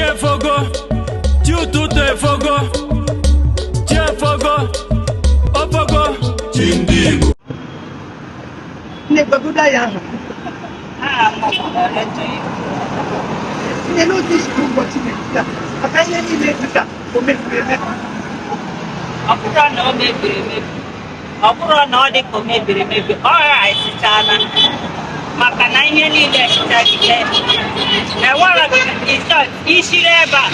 Chi efogo, chi ụtụtụ efogo, chi efogo, ofogo, chi ndị Igbo. Nne, gwagodo ya aha. Aha m bụ Loreto Igwe. Nne, n'otu isi ụbọchị na-taa, maka ihe niile dịka o mebiri emebi. Ọ bụrụ na o mebiri emebi, ọ bụrụ na ọ dị ka o mebiri emebi, ọ ghasịchala, maka na ihe niile esichagide. Enwere isiri ebe a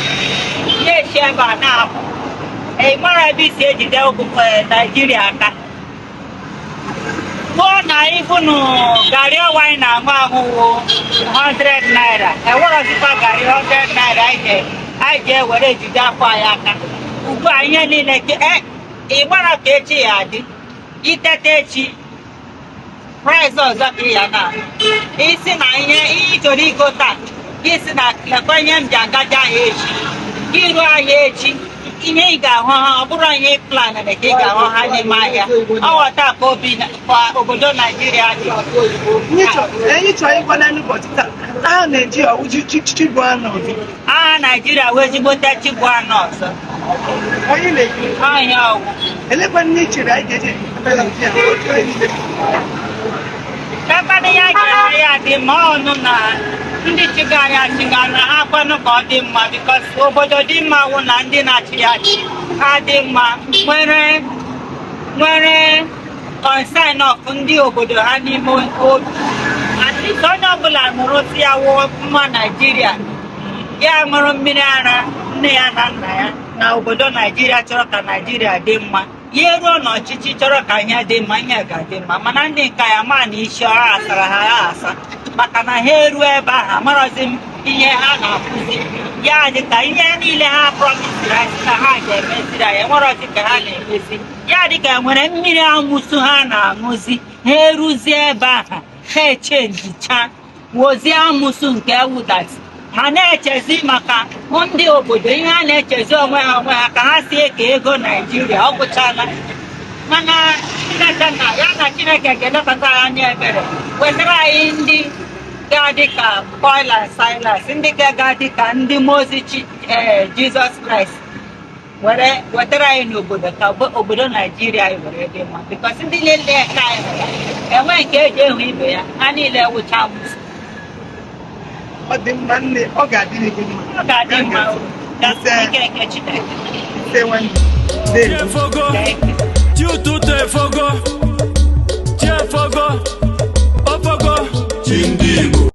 na-esi ebe a na-apụ, ị mara ebe isi ejide Naijiria aka kpụọ na ịfụnụ garị ọwa anyị na-aṅụ aṅụ 100 naira. Enwerọzikwa garị 100 naira anyị ji ewere ejide afọ anyị aka ugbu a. Ihe niile ị gbara ka echi ya adị, itete echi, price ọzọ ka ị ya na isi na ihe ihe ị chọrọ igo taa, gị si na lekwa ihe m ji agaje ahịa echi. Gị ruo ahịa echi, ihe ị ga-ahụ ha, ọ bụrụ ihe ị planịrị ka ị ga-ahụ ha n'ime ahịa. Ọ ghọta ka obi ka obodo Naijiria dị. Anyị chọrọ ịgwa na n'ụbọchị taa, aha Naijiria ọwụ chi bụ anọ ọzọ. Agha Naijiria wee ezigbote chi bụ anọ ọzọ. Onye na-ekwu. Ahịa ọgwụ. Elekwa nne chere anyị ga-eji eme Naijiria otu niile. Ekwenụ ya ga-eme ya dị mma ọnụ na ndị chiga anyị achịga na ha kwenụ ka ọ dị mma, because obodo dị mma wụ na ndị na-achị ya achị ha dị mma, nwere concern of ndị obodo ha n'ime obi. At least onye ọbụla nụrụ si ya wụ mma Naijiria, ya ṅụrụ mmiri ara nne ya na nna ya na obodo Naijiria, chọrọ ka Naijiria dị mma, ya eruo n'ọchịchị chọrọ ka ihe dị mma, ihe ga-adị mma. Mana ndị nke ya ma na isi ọha asara ha ya asa, maka na ha eruo ebe ahụ, amarọzi m ihe ha na-akụzi. Ya dị ka ihe niile ha promisiri anyị sị na ha ga-emeziri anyị, enwerọzi ka ha na-emezi. Ya dị ka enwere mmiri amụsụ ha na-aṅụzi. Ha eruzie ebe ahụ, ha echenjicha wozie amụsụ nke ewudat ha na-echezi maka ndị obodo. Ihe ha na-echezi onwe ha ka ha si eke ego Naijiria. Ọ gwụchala. Mana Chineke na ya na Chineke ga-elekọta anyị anya ebere, wetara anyị ndị ga-adị ka Paul and Silas, ndị ga-adị ka ndị mmụọ ozi Jizọs Kraịst were wetara anyị n'obodo, ka obodo Naijiria anyị were dị mma, because ndị niile ka anyị hụrụ enwe nke eji ehu ibe ya, ha niile wụcha amụsụ. Ọ dị mma, nne, ọ ga-adịrị gị mma. Ọ ga-adị mma. Ise. Ike nke Chineke. Ise, nwanne. Chi Ndewo. efogo. Thank you. Chi ụtụtụ efogo, chi efogo, ofogo, chi ndị Igbo.